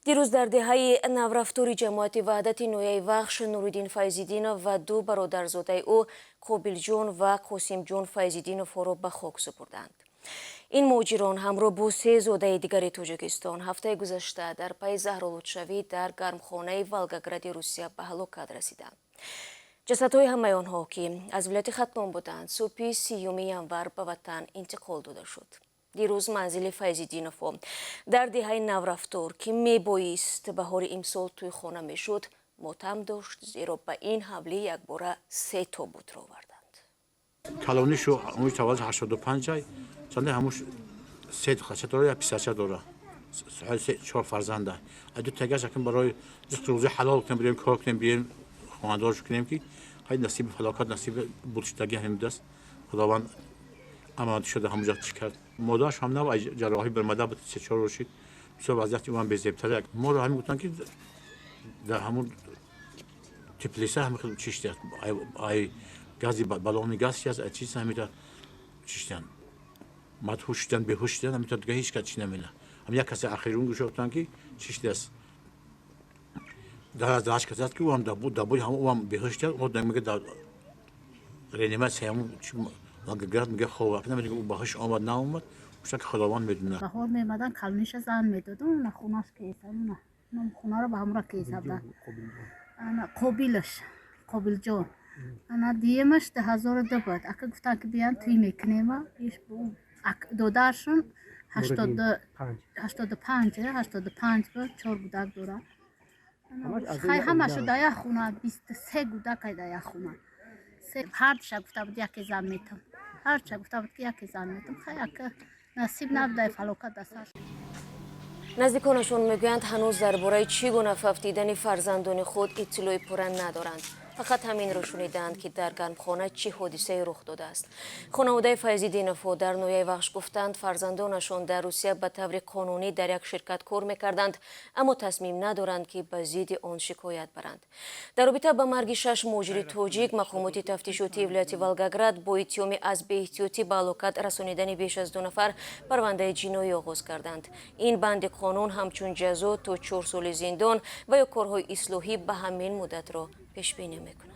Дирӯз дар деҳаи Наврафтори ҷамоати Ваҳдати ноҳияи Вахш Нуриддин Файзиддинов ва ду бародарзодаи ӯ, Қобилҷон ва Қосимҷон Файзиддиновҳоро ба хок супурданд. Ин муҳоҷирон ҳамроҳ бо се зодаи дигари Тоҷикистон ҳафтаи гузашта дар пайи заҳролудшавӣ дар гармхонаи Волгогради Русия ба ҳалокат расиданд. Ҷасадҳои ҳамаи онҳо, ки аз вилояти Хатлон буданд, субҳи 30 январ ба ватан интиқол дода шуд. Дирӯз манзили Файзиддиновҳо дар деҳаи Наврафтор, ки мебоист баҳори имсол тӯйхона мешуд, мотам дошт, зеро ба ин ҳавлӣ якбора се тобутро оварданд. Калонишу ҳамуш таваллуд 85-ай, чанде ҳамуш се духтарча дора, як писарча дора, чор фарзанда. Ду тагаш акн барои ризқи рӯзи ҳалол кунем, биёем, кор кунем, биёем, хонадорш кунем, ки хай, насиби фалокат, насиби будшудаги ҳамин будаст. Худованд амонат шуда, ҳамуҷа чӣ кард. Модараш ҳам нав ҷарроҳӣ бармада буд, се-чор рӯз шид. Бисёр вазъияти ӯ ҳам безебтар. Моро ҳамин гуфтанд, ки дар ҳамун теплица ҳами хел чиштият, ай гази баллони газ чи аст, ай чиз, ҳамита чиштиянд, мадҳуш шуданд, беҳуш шуданд. Ҳамита дига ҳеҷ кас чӣ намена. Ҳам як касе ахирун гӯшофтанд, ки чиштиаст, дар даҳаш кас аст, ки ӯ ҳам дабои ҳам ӯ ҳам беҳуш шудад. Мега, дар реаниматсия ҳамун Волгоград, мега, хоб намедонам, ӯ ба ҳуш омад, наомад, уша ки Худованд медонад. Баҳор меомадан, калониша зан медодам, она хонаш кеса, хонаро ба ҳамра кеса буда, ана Қобилаш, Қобилҷон. Ана дуюмаш 2002 буд. Ака гуфтанд, ки биён, тӯй мекунема. Додаршон 85, 85 буд, чор гудак дорад. Хай, ҳамашу дар як хона, 23 гудакай дар як хона. Ҳардуша гуфта буд, яке зан метам, ҳарча гуфта буд, ки яке зан метам. Хай, ака насиб набудай, фалокат дар сар. Наздиконашон мегӯянд, ҳанӯз дар бораи чӣ гуна фавтидани фарзандони худ иттилои пурра надоранд. Фақат ҳаминро шунидаанд, ки дар гармхона чӣ ҳодисае рух додааст. Хонаводаи Файзиддиновҳо дар ноҳияи Вахш гуфтанд, фарзандонашон дар Русия ба таври қонунӣ дар як ширкат кор мекарданд, аммо тасмим надоранд, ки ба зидди он шикоят баранд. Дар робита ба марги шаш муҳоҷири тоҷик мақомоти тафтишотии вилояти Волгоград бо иттиҳоми аз беэҳтиётӣ ба ҳалокат расонидани беш аз ду нафар парвандаи ҷиноӣ оғоз карданд. Ин банди қонун ҳамчун ҷазо то 4 соли зиндон ва ё корҳои ислоҳӣ ба ҳамин муддатро пешбинӣ мекунад.